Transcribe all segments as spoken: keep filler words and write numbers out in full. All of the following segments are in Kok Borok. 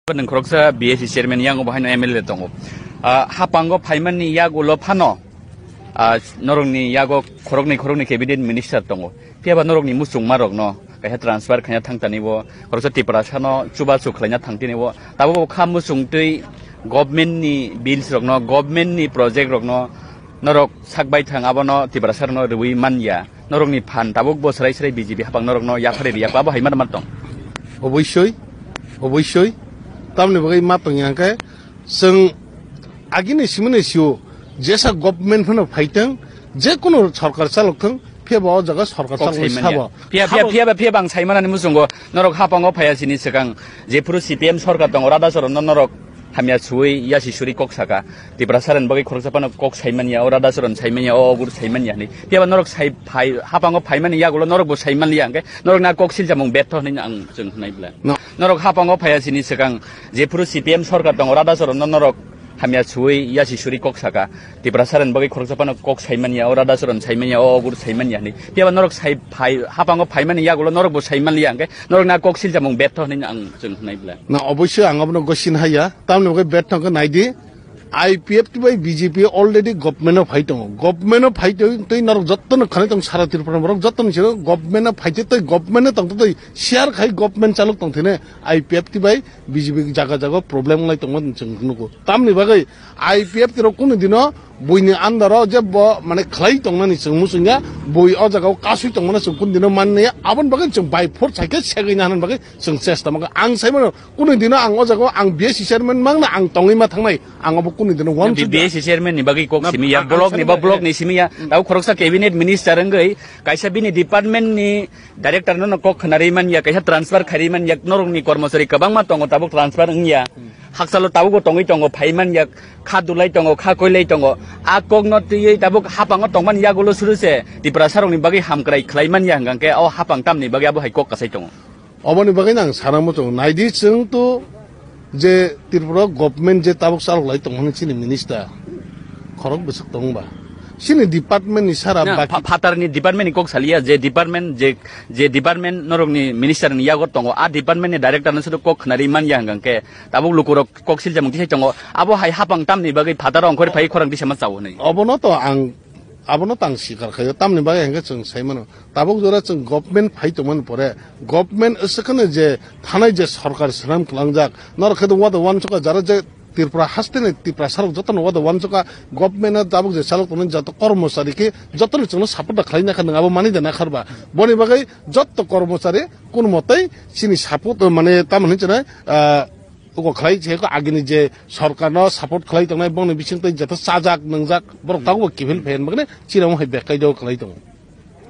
Nwng khoroksa B S C chairman, yang bo haino M L A tongo. Ah, hapango phaimani yagulo phano, ah, norokni yago khoroknwi khoroknwi cabinet minister tongo. Phiya ba norokni muchungmarokno kaisa transfer khaina thangtani bo, khoroksa Tiprasano chubachu khlaina thangtini bo. Tabuk bo kha muchungtwi government ni bills rokno, government ni project rokno norok sak baithang abono Tiprasarokno rwui manya. Norokni phan tabuk bo srai srai B J P hapang norokno yaphari riya, abo hai ma tong? Oboisoi, oboisoi. Tamni bagwi ma tong yang khe, chwng agini simini sio, jesa government phano phaiteng, je kono sarkar chalok thang, phiya ba o jaga sarkar chalok sabo. Phiya, phiya, phiya ba, phiya bang saimanani muchungo, norok hapango phaya sini swkang, jephuru C P M sarkar tongo, rada choronno norok hamya suwi yasi suri kok saka. Tiprasarani bagwi khoroksa phano kok saimanya, o rada choron saimanya, o ogur saimanya hinwi. Phiya ba norok sai phai, hapango phaimani yagulo norok bo saimanliya, hwnkhe norok na kok silchamung betho hinwi ang chwng hwnai bla. No. Norok hapango phaya sini swkang, jephuru C P M sarkar tongo, rada choronno norok hamya suwi yasi suri kok saka. Tiprasarani bagwi khoroksa phano kok saimanya, o rada choron saimanya, o ogur saimanya hinwi. Phiya ba norok sai phai, hapango phaimani yagulo norok bo saimanliya, hwnkhe norok na kok silchamung betho hinwi ang chwng hwnai bla. Na, oboisoi ang abono gosini haya. Tamni bagwi betho hwnkhe naidi, I P F T bai B J P already government o phai tongo. Government o phai twi, twi norok jotto no khanai tong sara Tripura borok jotto ni siro government o phai twi, twi government o tong twi share khai government chalok tong thine I P F T bai B J P jaga jaga o problem wnglai tongma chwng nugo. Tamni bagwi I P F T rok kunu dino buini under o je bo mane khlai tongnani chwng muchungya, bui o jaga o kasui tongmano chwng kunu dino manliya. Aboni bagwi chwng by force hai khe segwi na hanani bagwi chwng chesta mangkha. Ang sai mano, kunu dino ang o jaga o ang B S C chairman mangna ang tongwi ma thangnai, ang abo kunu dino uansukya. B S C chairman ni bagwi kok simi ya, block ni ba block ni simi ya, tabo khoroksa cabinet minister wngwi kaisa bini department ni director no kok khwnarwi man ya, kaisa transfer khairwi man ya, norok ni kormochari kwbangma tongo tabuk transfer wngya. Haksalo tabukbo tongwi tongo, phai man ya, kha dulai tongo, kha koilai tongo. A kokno twiwi tabuk hapango tongmani yagulo suru se Tiprasa rokni bagwi hamkrai khlai man ya hwnkhe o hapang tamni bagwi abo hai kok kasai tongo. Oboni bagwi ang sana muchungo, naidi chwng to je Tripura government je tabuk chalok lai tongmani chini minister khorok bwswk tongba. Chini department ni sara na, baki pha-, phatarni department ni kok saliya, je department, je, je department norokni minister ni yago tongo, a department ni director no sudu kok khwnari man ya hwnkhe tabuk lukurok kok siljamung tisai tongo, abo hai hapang tamni bagwi phataro ongkhorwi phai khorang tisama chao hinwi. Obono to ang, abono to ang sikar khaio, tamni bagwi hwnkhe chwng sai mano. Tabuk jora chwng government phai tongmani pore, government aswk kheno je thanai je sorkar swnam kwlangjak, norok khe wada uansukha jara je Tripura haste ni Tiprasa rok jotono wada uansukha, government o tabuk je chalok tongnai joto kormochari khe jotono chwngno support da khlai nakha, nwng abo mani da nakharba. Boni bagwi joto kormochari kono motoi chini support, mane, tamoni hinwi chwngno, ah, Ugo khlai se ko agini je sorkar no support khlai tongnai bongni bising tei jeto chajak nwngjak borok tabukbo kiphil phaiyani bagwi chini omo hai bek kaidao khlai tongo.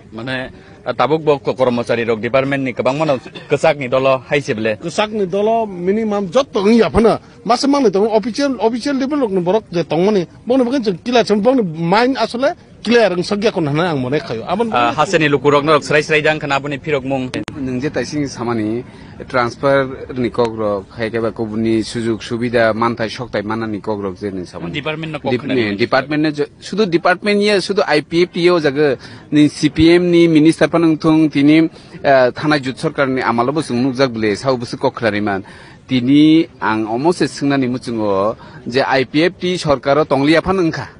Mane, ah, tabuk bo ko-, kormochari rok department ni kwbangma no kwchak ni dolo hai se bele. Kwchak ni dolo minimum jotto wngya phano masa mangnai tongo official, official level rok ni borok je tongmani bongni bagwi chwng kila chwng bongni mind asole clear wng sakya kono hwnwi ang mone khaio. Aboni Ah, bagwi haseni lukurok norok srai srai dang khna aboni phirok mung. Nwng je taising samani transfer ni kok rok, hai khe ba kubuni sujug subida manthai soktai manani kok rok je nwng samani. Department no kok Dep-, khna ne, rwmani department no je, sudu department ya, sudu I P F T ya o jaga ni C P M ni minister phano wng thung tini, ah, thanai jut sorkar ni amalo bo chwng nukjak bwle, sao bwswk kok khna rwman. Tini ang omo se swngnani muchungo je I P F T sorkar o tongliya phano wngkha.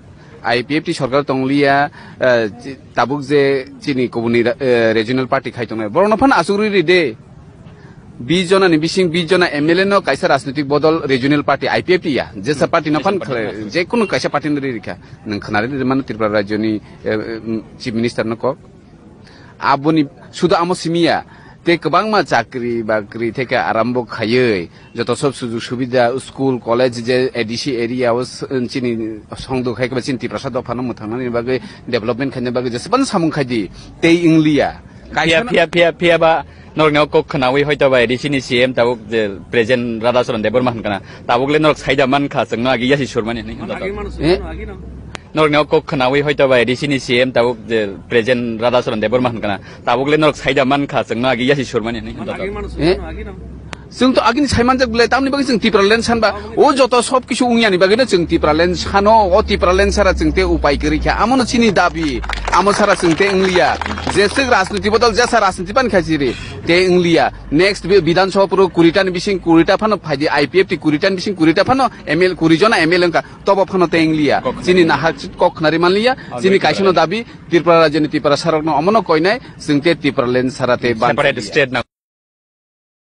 I P F T sorkar tongliya, eh, chi-, tabuk je chini kubuni ra-, eh, regional party khai tongnai, borokno phano achuk rwi ride. Bis jona ni bising bis jona M L A no kaisa rajnitik bodol regional party I P F T ya, jesa party no phan khlai, je kono kaisa party no rwi rikha. Nwng khna ride mano Tripura rajyo ni, eh, eh, chief minister no kok. Aboni sudu amo simi ya, tei kwbangma chakri bakri theke arambo khaiwi, joto sob sujug subida, school, college je A D C area o s-, chini songdo khai khe ba chini Tiprasa dophano mwthangnani bagwi, development khaina bagwi jesebani samung khai di, tei wngliya. Phiya, kaisa phiya, phiya, phiya ba norokni o kok khnawi hoito ba A D C ni C M tabuk je present Radhacharan Debbarma hwn kana, tabuk le norok saida man kha, chwngno agi yasi surmani hinwi hwn. Eh? Norokni o kok khnawi hoito ba A D C ni C M tabuk je present Radhacharan Debbarma hwn kana, tabuk le norok saida man kha, chwngno agi yasi surmani hinwi hwn. Eh? Chwng to agini saimanjak belai, tamni bagwi chwng Tipraland sanba, o joto sob kisu wngyani bagwino chwng Tipraland sano, o Tipraland sara chwng te upai kwrwi kha, amono chini dabi, amo sara chwng te wngliya, jeswk rajniti bodol jesa rajniti pan kha chiri, te wngliya, next bi-, Bidhan Sabha puro kurita ni bising kurita phano phaidi, I P F T kurita ni bising kurita phano M L A, kuri jona M L A wngkha, tobo phano te wngliya, chini nahak kok khnari manliya, chini kaisano dabi, Tripura rajyoni Tiprasa rokno omono koinai, chwng te Tipraland sara te ban. Separate state na.